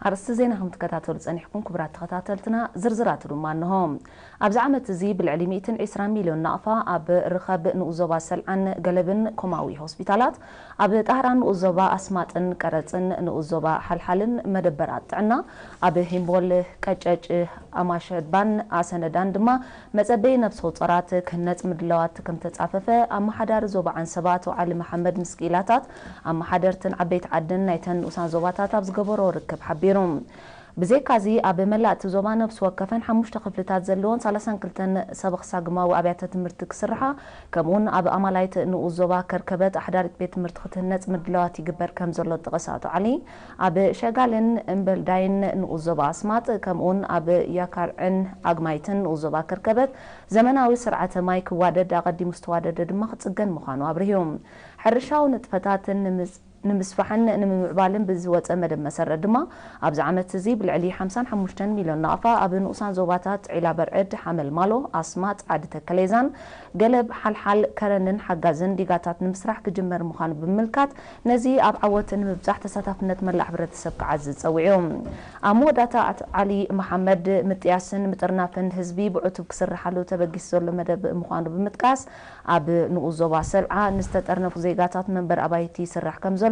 ኣርእስቲ ዜና ከም ትከታተሉ ጸኒሕኩም ክቡራት ተኸታተልትና፣ ዝርዝራቱ ድማ እንሆ። ኣብዚ ዓመት እዚ ብልዕሊ ሚእትን ዕስራን ሚልዮን ናቕፋ ኣብ ርኸብ ንኡስ ዞባ ሰልዓን ገለብን ኮማዊ ሆስፒታላት፣ ኣብ ጣህራን ንኡስ ዞባ ኣስማጥን ቀረጽን ንኡስ ዞባ ሓልሓልን መደበራት ጥዕና፣ ኣብ ሂምቦል፣ ቀጨጭ፣ ኣማሸድባን ኣሰነዳን ድማ መጸበዪ ነፍሰ ወጸራት ክህነጽ ምድላዋት ከም ተጻፈፈ ኣመሓዳሪ ዞባ ዓንሰባ ኣቶ ዓሊ መሓመድ ምስ ክኢላታት ኣመሓደርትን ዓበይቲ ዓድን ናይተን ንኡሳን ዞባታት ኣብ ዝገበሮ ርክብ ሓቢሩ። ብዘይካዚ ኣብ መላእ እቲ ዞባ ነፍሲ ወከፈን ሓሙሽተ ክፍልታት ዘለዎን ሰላሳን ክልተን ሰበኽሳግማዊ ኣብያተ ትምህርቲ ክስርሓ፣ ከምኡውን ኣብ ኣማላይት ንኡስ ዞባ ከርከበት ኣሕዳሪት ቤት ትምህርቲ ክትህነጽ ምድላዋት ይግበር ከም ዘሎ ዝጠቐሰ ኣቶ ዓሊ፣ ኣብ ሸጋልን እምበልዳይን ንኡስ ዞባ ኣስማጥ፣ ከምኡውን ኣብ ያካርዕን ኣግማይትን ንኡስ ዞባ ከርከበት ዘመናዊ ስርዓተ ማይ ክዋደድ፣ ኣቐዲሙ ዝተዋደደ ድማ ክጽገን ምዃኑ ኣብርሁ። ሕርሻዊ ንጥፈታትን ንምስ-፣ ንምስፋሕን ንምምዕባልን ብዝወጸ መደብ መሰረት ድማ ኣብዚ ዓመት እዚ ብልዕሊ ሓምሳን ሓሙሽተን ሚልዮን ናቕፋ ኣብ ንኡሳን ዞባታት ዒላ በርዕድ፣ ሓመልማሎ፣ ኣስማጥ፣ ዓዲ ተከሌዛን ገለብ፣ ሓልሓል፣ ከረንን ሓጋዝን ዲጋታት ንምስራሕ ክጅመር ምዃኑ ብምምልካት፣ ነዚ ኣብ ዓወት ንምብጻሕ ተሳታፍነት መላእ ሕብረተሰብ ክዓዝዝ ጸዊዑ። ኣብ መወዳእታ ኣቶ ዓሊ መሓመድ፣ ምጥያስን ምጥርናፍን ህዝቢ ብዕቱብ ክስርሓሉ ተበጊሱ ዘሎ መደብ ምዃኑ ብምጥቃስ፣ ኣብ ንኡስ ዞባ ሰልዓ ንዝተጠርነፉ ዜጋታት መንበሪ ኣባይቲ ይስራሕ ከም ዘሎ፣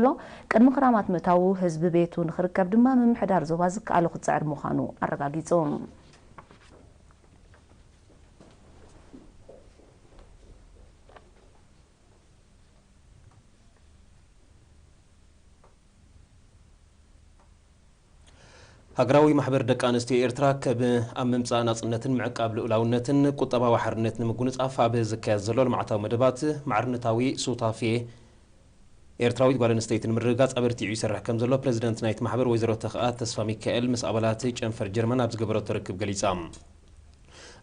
ቅድሚ ክራማት ምእታዉ ህዝቢ ቤቱ ንኽርከብ ድማ ምምሕዳር ዞባ ዝከኣሎ ክጽዕር ምዃኑ ኣረጋጊጹ። ሃገራዊ ማሕበር ደቂ ኣንስትዮ ኤርትራ፣ ከብ ኣብ ምምጻእ ናጽነትን ምዕቃብ ልኡላውነትን ቁጠባዊ ሓርነት ንምጉንጻፍ ኣብ ዝካየድ ዘሎ ልምዓታዊ መደባት ማዕርነታዊ ሱታፌ ኤርትራዊት ጓል ኣንስተይቲ ንምርግጋጽ ኣበርቲዑ ይሰርሕ ከም ዘሎ ፕረዚደንት ናይቲ ማሕበር ወይዘሮ ተኽኣ ተስፋ ሚካኤል ምስ ኣባላት ጨንፈር ጀርመን ኣብ ዝገበረቶ ርክብ ገሊጻ።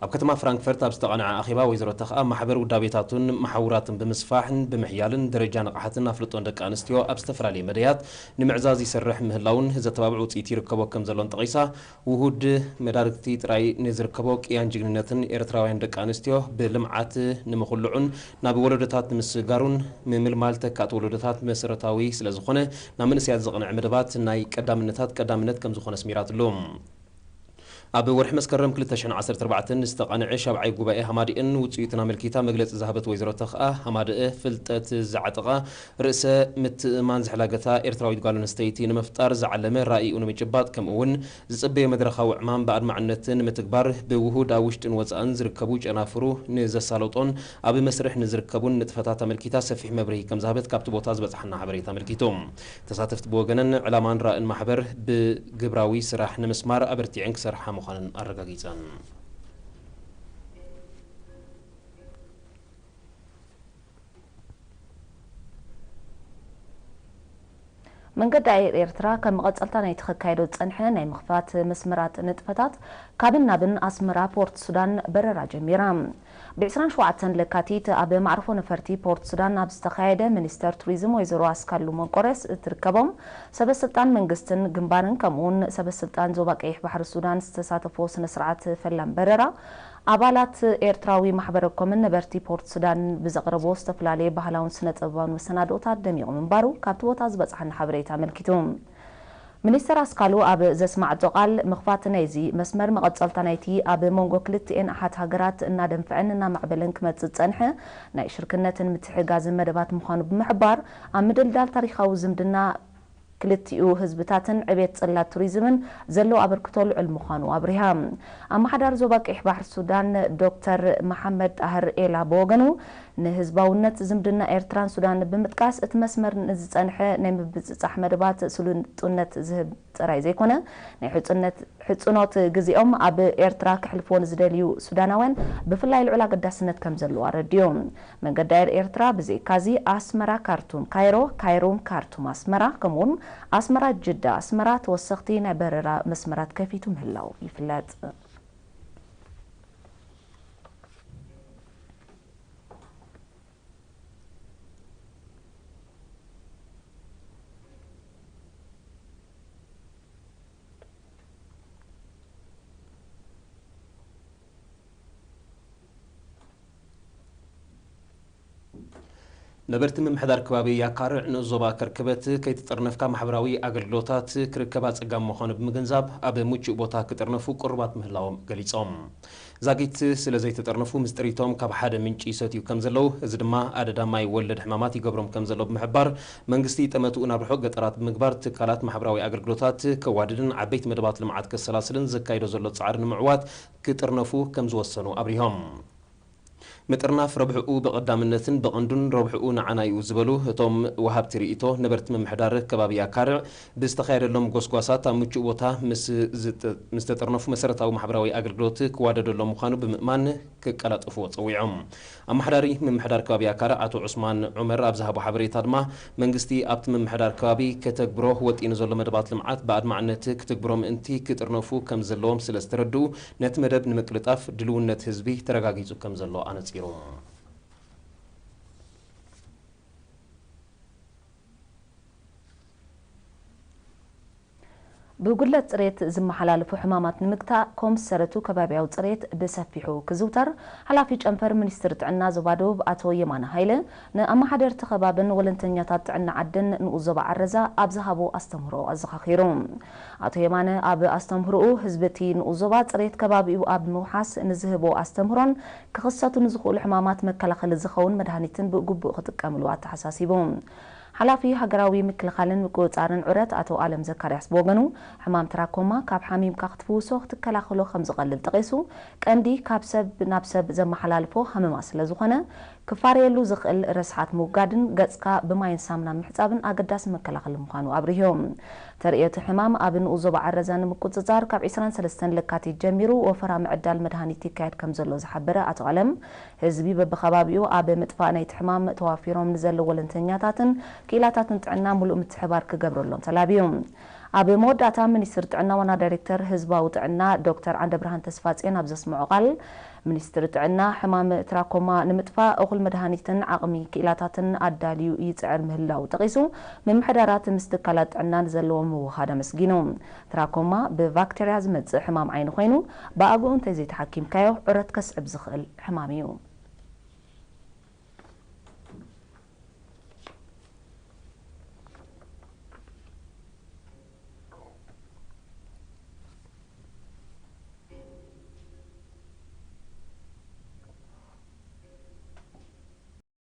ኣብ ከተማ ፍራንክፈርት ኣብ ዝተቓንዐ ኣኼባ፣ ወይዘሮ ተኽኣ ማሕበር ውዳቤታቱን መሓውራቱን ብምስፋሕን ብምሕያልን ደረጃ ንቕሓትን ኣፍልጦን ደቂ ኣንስትዮ ኣብ ዝተፈላለየ መዳያት ንምዕዛዝ ይሰርሕ ምህላውን ዘተባብዕ ውጽኢት ይርከቦ ከም ዘሎን ጠቒሳ፣ ውሁድ መዳርግቲ ጥራይ ንዝርከቦ ቅያን ጅግንነትን ኤርትራውያን ደቂ ኣንስትዮ ብልምዓት ንምኹልዑን ናብ ወለዶታት ንምስግጋሩን ምምልማል ተካእቲ ወለዶታት መሰረታዊ ስለ ዝኾነ፣ ናብ መንእሰያት ዘቕንዐ መደባት ናይ ቀዳምነታት ቀዳምነት ከም ዝኾነ ኣስሚራትሉ። ኣብ ወርሒ መስከረም ክልተ ሽሕን ዓሰርተ ኣርባዕተን ዝተቓንዐ ሻብዓይ ጉባኤ ሃማደኤን ውጽኢቱን ኣመልኪታ መግለጺ ዝሃበት ወይዘሮ ተኽኣ፣ ሃማደኤ ፍልጠት ዝዓጠቓ፣ ርእሰ ምትእምማን ዘሕላገታ ኤርትራዊት ጓል ኣንስተይቲ ንምፍጣር ዝዓለመ ራኢኡ ንምጭባጥ፣ ከምኡ እውን ዝጽበዮ መድረኻዊ ዕማም ብኣድማዕነት ንምትግባር፣ ብውሁድ ኣብ ውሽጥን ወጻእን ዝርከቡ ጨናፍሩ ንዘሳለጦን ኣብ መስርሕ ንዝርከቡን ንጥፈታት ኣመልኪታ ሰፊሕ መብርሂ ከም ዝሃበት ካብቲ ቦታ ዝበጽሓና ሓበሬታ ኣመልኪቱ። ተሳተፍቲ ብወገነን፣ ዕላማን ራእን ማሕበር ብግብራዊ ስራሕ ንምስማር ኣበርቲዐን ክሰርሓ ምዃነን ኣረጋጊጸን። መንገዲ ኣየር ኤርትራ ከም መቐጸልታ ናይቲ ክካየዶ ዝጸንሐ ናይ ምኽፋት መስመራት ንጥፈታት፣ ካብን ናብን ኣስመራ ፖርት ሱዳን በረራ ጀሚራ። ብ ዕስራን ሸውዓተን ለካቲት ኣብ ማዕርፎ ነፈርቲ ፖርት ሱዳን ኣብ ዝተኻየደ፣ ሚኒስተር ቱሪዝም ወይዘሮ ኣስካሉ መንቆርዮስ እትርከቦም ሰበ ስልጣን መንግስትን ግንባርን፣ ከምኡውን ሰበ ስልጣን ዞባ ቀይሕ ባሕሪ ሱዳን ዝተሳተፎ ስነ ስርዓት ፈላም በረራ፣ ኣባላት ኤርትራዊ ማሕበረ ኮምን ነበርቲ ፖርት ሱዳን ብዘቕረቦ ዝተፈላለየ ባህላውን ስነ ጥበባውን መሰናድኦታት ደሚቑ ምንባሩ ካብቲ ቦታ ዝበጽሓና ሓበሬታ ኣመልኪቱ። ሚኒስተር ኣስካሉ ኣብ ዘስማዕቶ ቃል፣ ምኽፋት ናይዚ መስመር መቐጸልታ ናይቲ ኣብ መንጎ ክልቲኤን ኣሓት ሃገራት እናደንፍዐን እናማዕበለን ክመጽእ ዝጸንሐ ናይ ሽርክነትን ምትሕግጋዝን መደባት ምዃኑ ብምሕባር፣ ኣብ ምድልዳል ታሪኻዊ ዝምድና ክልቲኡ ህዝብታትን ዕቤት ጽላት ቱሪዝምን ዘለዎ ኣበርክቶ ልዑል ምዃኑ ኣብሪሃ። ኣመሓዳሪ ዞባ ቀይሕ ባሕሪ ሱዳን ዶክተር መሓመድ ጣህር ኤላ ብወገኑ፣ ንህዝባውነት ዝምድና ኤርትራን ሱዳን ብምጥቃስ፣ እቲ መስመር ንዝጸንሐ ናይ ምብጽጻሕ መደባት ስሉጥነት ዝህብ ጥራይ ዘይኮነ፣ ናይ ሕጽነት፣ ሕጽኖት ግዜኦም ኣብ ኤርትራ ከሕልፍዎ ንዝደልዩ ሱዳናውያን ብፍላይ ልዑል ኣገዳስነት ከም ዘለዎ ኣረዲኡ። መንገዲ ኣየር ኤርትራ ብዘይካዚ ኣስመራ ካርቱም ካይሮ፣ ካይሮ ካርቱም ኣስመራ፣ ከምኡውን ኣስመራ ጅዳ ኣስመራ ተወሰኽቲ ናይ በረራ መስመራት ከፊቱ ምህላው ይፍለጥ። ነበርቲ ምምሕዳር ከባቢ ያካርዕ ንኡስ ዞባ ከርክበት ከይተጠርነፍካ ማሕበራዊ ኣገልግሎታት ክርከባ ጸጋም ምዃኑ ብምግንዛብ፣ ኣብ ምቹእ ቦታ ክጥርነፉ ቅሩባት ምህላዎም ገሊጾም። ዛጊት ስለ ዘይተጠርነፉ፣ ምስ ጥሪቶም ካብ ሓደ ምንጪ ይሰትዩ ከም ዘለዉ፣ እዚ ድማ ኣደዳ ማይ ወለድ ሕማማት ይገብሮም ከም ዘሎ ብምሕባር፣ መንግስቲ ጠመትኡ ናብ ርሑቕ ገጠራት ብምግባር፣ ትካላት ማሕበራዊ ኣገልግሎታት ከዋድድን ዓበይቲ መደባት ልምዓት ከሰላስልን ዘካይዶ ዘሎ ጻዕሪ ንምዕዋት ክጥርነፉ ከም ዝወሰኑ ኣብሪሆም። ምጥርናፍ ረብሕኡ ብቐዳምነትን ብቐንዱን ረብሕኡ ንዓና እዩ ዝበሉ እቶም ወሃብቲ ርእይቶ፣ ነበርቲ ምምሕዳር ከባቢ ኣካርዕ ብዝተኻየደሎም ጎስጓሳት ኣብ ምቹእ ቦታ ምስ ዝጥ-፣ ምስ ተጠርነፉ መሰረታዊ ማሕበራዊ ኣገልግሎት ክዋደደሎም ምዃኑ ብምእማን ክቀላጠፍዎ ጸዊዖም። ኣመሓዳሪ ምምሕዳር ከባቢ ኣካርዕ ኣቶ ዑስማን ዑመር ኣብ ዝሃቦ ሓበሬታ ድማ፣ መንግስቲ ኣብቲ ምምሕዳር ከባቢ ከተግብሮ ወጢኑ ዘሎ መደባት ልምዓት ብኣድማዕነት ክትግብሮ ምእንቲ ክጥርነፉ ከም ዘለዎም ስለ ዝተረድኡ፣ ነቲ መደብ ንምቅልጣፍ ድልውነት ህዝቢ ተረጋጊጹ ከም ዘሎ ኣነጺሩ። ብጉድለት ጽሬት ዝመሓላለፉ ሕማማት ንምግታእ፣ ኮምስ ሰረቱ ከባብያዊ ጽሬት ብሰፊሑ ክዝውተር፣ ሓላፊ ጨንፈር ሚኒስትሪ ጥዕና ዞባ ደቡብ ኣቶ የማነ ሃይለ፣ ንኣመሓደርቲ ከባብን ወለንተኛታት ጥዕና ዓድን ንኡስ ዞባ ዓረዛ ኣብ ዝሃቦ ኣስተምህሮ ኣዘኻኺሩ። ኣቶ የማነ ኣብ ኣስተምህሮኡ፣ ህዝቢ እቲ ንኡስ ዞባ ጽሬት ከባቢኡ ኣብ ምውሓስ ንዝህቦ ኣስተምህሮን ክኽሰቱ ንዝኽእሉ ሕማማት መከላኸሊ ዝኸውን መድሃኒትን ብግቡእ ክጥቀምሉ ኣተሓሳሲቡ። ሓላፊ ሃገራዊ ምክልኻልን ምቁጽጻርን ዑረት ኣቶ ኣለም ዘካርያስ ብወገኑ፣ ሕማም ትራኮማ ካብ ሓሚምካ ክትፍውሶ ክትከላኸሎ ከም ዝቐልል ጠቒሱ፣ ቀንዲ ካብ ሰብ ናብ ሰብ ዘመሓላልፎ ሃመማ ስለ ዝኾነ፣ ክፋረየሉ ዝኽእል ረስሓት ምውጋድን ገጽካ ብማይን ሳሙናን ምሕጻብን ኣገዳሲ መከላኸሊ ምዃኑ ኣብሪሁ። ተርእዮ እቲ ሕማም ኣብ ንኡስ ዞባ ዓረዛ ንምቁጽጻር ካብ ዕስራን ሰለስተን ለካቲት ጀሚሩ ወፈራ ምዕዳል መድሃኒት ይካየድ ከም ዘሎ ዝሓበረ ኣቶ ኣለም፣ ህዝቢ በብኸባቢኡ ኣብ ምጥፋእ ናይቲ ሕማም ተዋፊሮም ንዘለዉ ወለንተኛታትን ክኢላታትን ጥዕና ምሉእ ምትሕባር ክገብረሎም ተላብዩ። ኣብ መወዳእታ ሚኒስትር ጥዕና ዋና ዳይሬክተር ህዝባዊ ጥዕና ዶክተር ዓንደብርሃን ተስፋጽዮን ኣብ ዘስምዖ ቃል፣ ሚኒስትሪ ጥዕና ሕማም ትራኮማ ንምጥፋእ እኹል መድሃኒትን ዓቕሚ ክኢላታትን ኣዳልዩ ይጽዕር ምህላው ጠቒሱ፣ ምምሕዳራት ምስ ትካላት ጥዕና ንዘለዎም ምውህሃድ ኣመስጊኑ። ትራኮማ ብባክተርያ ዝመጽእ ሕማም ዓይኒ ኮይኑ፣ ብኣግኡ እንተዘይተሓኪምካዮ ዑረት ከስዕብ ዝኽእል ሕማም እዩ።